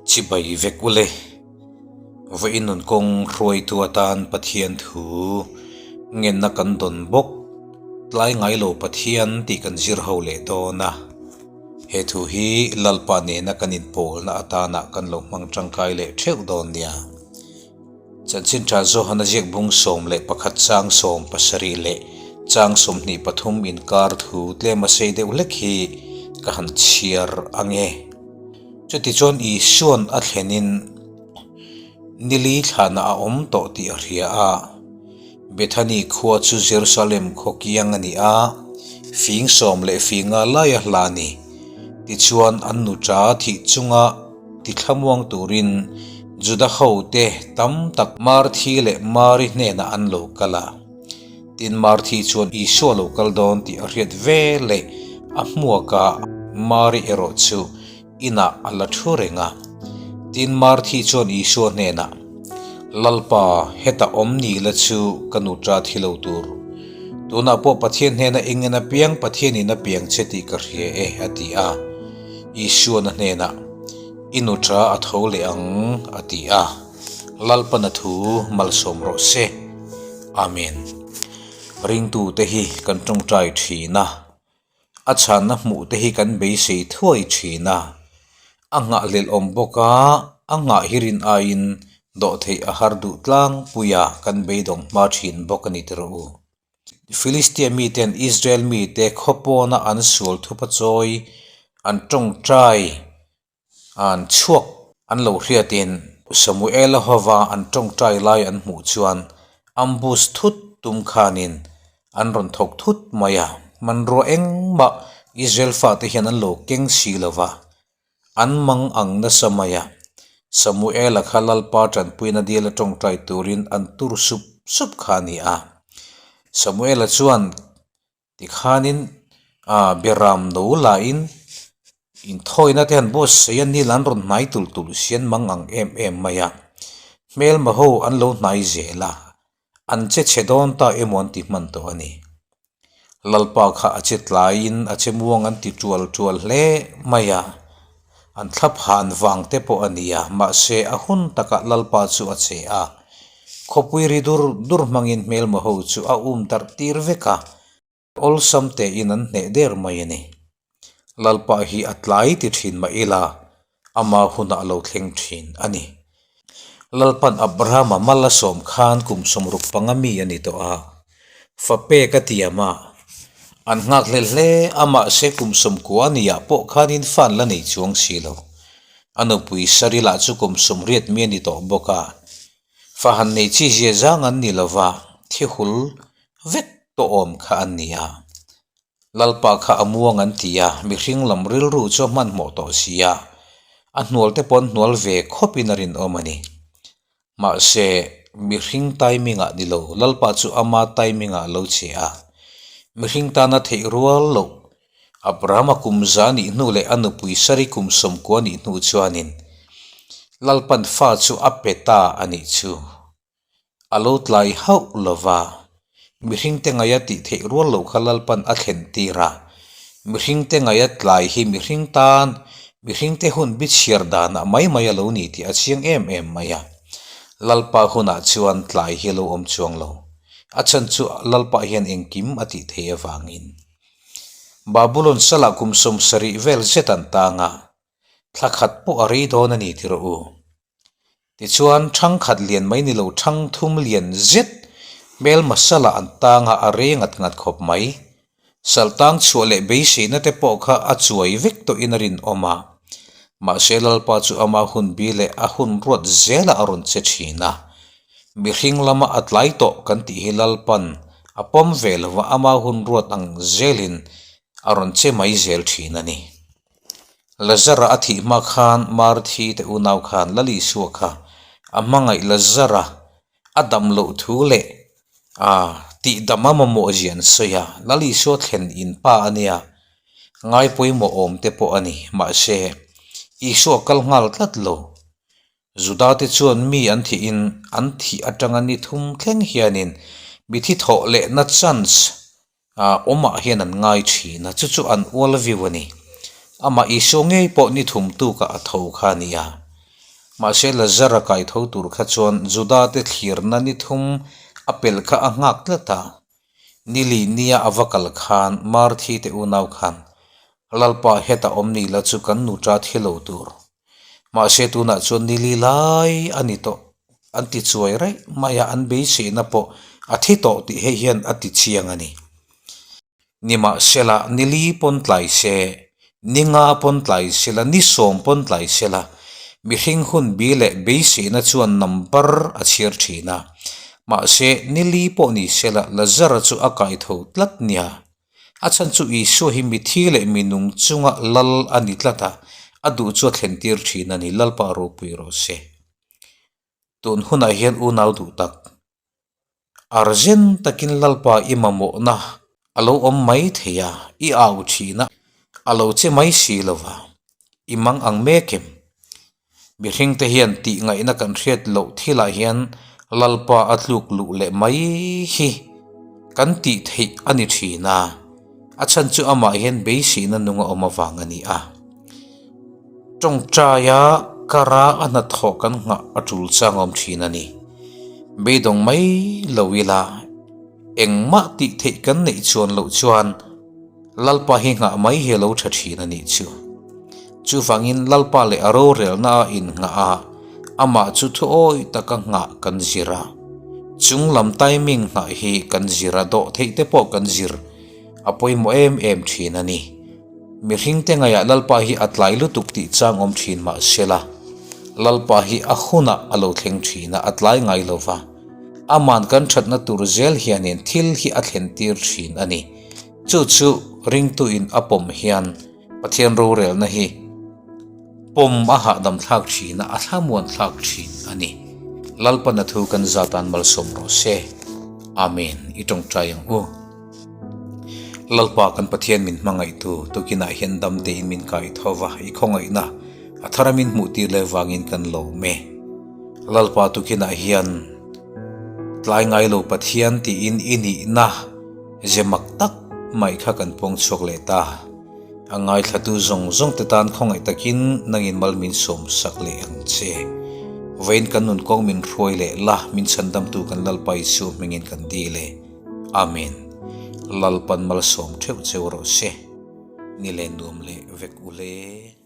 Chibai vek ule. Vawiin nun kawng hruaitu atan Pathian thu ngenna kan dawn bawk. Tlai ngai lo Pathian tih kan zir ho leh dawn a. He thu hi Lalpa nena kan inpawlna atana kan lo hmang tangkai leh theuh dawn nia. Chanchin tha Johana ziak bung 11 chang 70 leh chang 23 inkar thu tlem a sei deuh hlek hi ka han chhiar ang e. Chutichuan Isua'n a thlenin nili thlahna a awm tawh tih a hria a. Bethany khua chu Jerusalem khaw kiang a ni a, fing sawm leh finga laia hla a ni. Tichuan an nuṭa thih chunga tithlamuang turin Juda hote tam tak Marthi leh Mari hnenah an lo kal a. Tin, Marthi chuan Isua lo kal dawn tih a hriat ve leh a hmuak a, Mari erawh chu inah a la thu reng a. Tin, Marthi chuan Isua hnenah, Lalpa, heta awm ni la chu ka nuṭa thi lo tur. Tunah pawh Pathian hnena eng en apiang Pathianin a piang che tih ka hria e, a ti a. Isuan a hnenah, I nuṭa a tho leh ang, a ti a. Lalpana thu malsawm rawh se. Amen. Ringtute hi kan tawngtai thin a, a chhanna hmuh te hi kan beisei thuai thin a. A nghahhlelh awm bawk a, a nghah hi rin aiin dawhtheih a har duh tlangpui a, kan beidawng hma thin bawk a ni tiraw u. Filistia miten Israel mite khaw pawna an sual thupa chawi an tawngtai an chhuak an lo hriatin Samuela hova an tawngtai lai an hmuh chuan ambush thut tum khanin an rawn thawk thut mai a, hmanrua engmah Israel fate hian an lo keng si lo va. An mang ang nasa mai a, Samuela kha Lalpa tanpuina dil a tawngtai turin an tur sup sup kha a ni a. Samuela chuan tikhanin Beram no lahin inthawina te han buatsaih a, nil an rawn hnai tulh tulh si an mang ang em em mai a, hmelma ho an lo hnai zel a, an che chhe dawn ta emaw an ti hman tawh a ni. Lalpa kha a che tlaiin a che muang an ti tual tual hle mai a, an thla phan vang te pawh a ni a, mahse a hun takah Lalpa chu a che a, khawpui ri dur dur hmangin hmelma ho chu a um darh tir vek a, awlsam tein an hneh der mai a ni. Lalpa hi a tlai ti thin mah ila, ama hunah a lo thleng thin a ni. Lalpan Abrahama mal a sawm khan kum 65 mi a ni tawh a, fa pek a tiam a, an nghak hle hle a mahse kum 90 a niah pawh khanin fa an la nei chuang si lo. A nupui Sari lah chu kum 80 mi a ni tawh bawk a, fa han nei chi zia zang an ni lova, thi hul vek tawh awm kha an ni a. Lalpa kha a muang an ti a, mihring lam rilru chu a hmanhmawh tawh si a, a hnual te pawh an hnual ve khawpin a rinawm a ni. Mahse, mihring timing ah ni lo, Lalpa chu ama timing ah a lo che a. Mihring tana theih rual loh, Abrahama kum za nih hnu leh a nupui Sari kum 90 nih hnu chuanin Lalpan fa chu a pe ta a nih chu. A lo tlai hauh lo va, mihringte ngaia tih theih rual loh kha Lalpan a thlen tir a. Mihringte ngaia tlai hi mihring tan mihringte hun bi chhiar danah mai mai a lo ni tih a chiang em em mai a. Lalpa hunah chuan tlai hi a lo awm chuang lo. A chhan chu Lalpa hian engkim a tih theih avangin. Babulon salah kum 70 vel zet an tang a, thla khat pawh a rei dawn a ni ti rawh u. Tichuan, thang khat lian mai ni lo thang thum lian zet hmel masala an tang a, a rei ngat ngat khawp mai. Saltang chhuah leh beiseina te pawh kha a chuai vek tawhin a rinawm a. Mahse Lalpa chu ama hun bi leh a hun ruat zelah a rawn che thin a. Mihring lama a tlai tawh kan tih hi Lalpan a pawm ve lova ama hun ruat ang zelin a rawn che mai zel thin a ni. Lazara a thih hma khan Marthi te unau khan Lal Isua kha a hmangaih Lazara a dam loh thu leh a tihdam a mamawh zia an sawi a, Lal Isua thlen in pa a nia, ngai pawimawh awm te pawh a ni, mahse Isua kal nghal tlat lo. Juda te chuan mi an thihin an thih atanga ni thum thleng hianin mithi thawh lehna chance Awmah hian an ngai thin a, chu chu an ual viu a ni. Amah Isua ngei pawh ni thum tukah a tho kha a ni a. Mahse Lazara kai tho tur kha chuan Juda-te thlirna ni thum a pelh kha a nghak tlat a. Ni li nia a va kal khan Marthi te unau khan Lalpa heta awm ni la chu kan nu ta thi lo tur. Mahse tunah chuan ni li lai a ni tawh an ti chuai raih mai a, an beiseina pawh a thi tawh tih hei hian a ti chiang a ni. Nimahsela, ni li pawn tlai se, ni nga pawn tlai sela, ni sawm pawn tlai sela, mihring hun bi leh beiseina chuan number a chhiar thin a. Mahse, ni li pawh ni sela, Lazara chu a kai tho tlat nia. A chhan chu Isua hi mithi leh minung chunga lal a ni tlat a, a duh chu a thlentir thin a ni, Lalpa ropui rawh se. Tun hunah hian unau duh tak, Arzen takin Lalpa i mamawhna a lo awm mai thei a, i au thin a, a lo che mai si lo va, i mang ang mek em? Mihringte hian tih ngaihna kan hriat loh thilah hian Lalpa a tluk luh leh mai hi kan tih theih a ni thin a, a chhan chu amah hian beiseina nung a awm avang a ni a. Tawngtaia kara a hnathawh kan nghah a tul chang awm thin a ni. Beidawng mai lo ila engmah tih theih kan neih chuan loh chuan Lalpa hi nghah mai hi a lo tha thin a nih chu. Chuvangin Lalpa leh a rorelna a innghah a, amah chu thuawi taka nghah kan zir a. Chung lam timing nghah hi kan zir a, dawh theih te pawh kan zir a pawimawh em em thin a ni. Mihringte ngaihah Lalpa hi a tlai lutuk tih chang awm thin mah sela, Lalpa hi a hunah a lo thleng thin a, a tlai ngai lo va. Aman kan thatna tur zel hianin thil hi a thlen tir thin a ni. Chu chu ringtuin a pawm hian Pathian rorelna hi pawm a hahdam thlak thin a, a thlamuan thlak thin a ni. Lalpana thu kan zatan malsawm rawh se. Amen. I tawngtai ang u. Lalpa kan Pathian min hmangaihtu tukinah hian dam tein min kai tho va, i khawngaihna a thara min hmuh tir leh vangin kan lawm e. Lalpa tukinah hian tlai ngai lo Pathian tiin i nihna ze mak tak mai kha kan pawng chhuak leh ta. A ngaithlatu zawng zawng te tan khawngaih takin nangin mal min sawm sak leh ang che. Vawiin kan nun kawng min hruai leh la, min chhandamtu kan Lalpa Isua hmingin kan dil e. Amen. Lalpan malsawm theuh cheu rawh se. Ni leh nuam leh vek u le.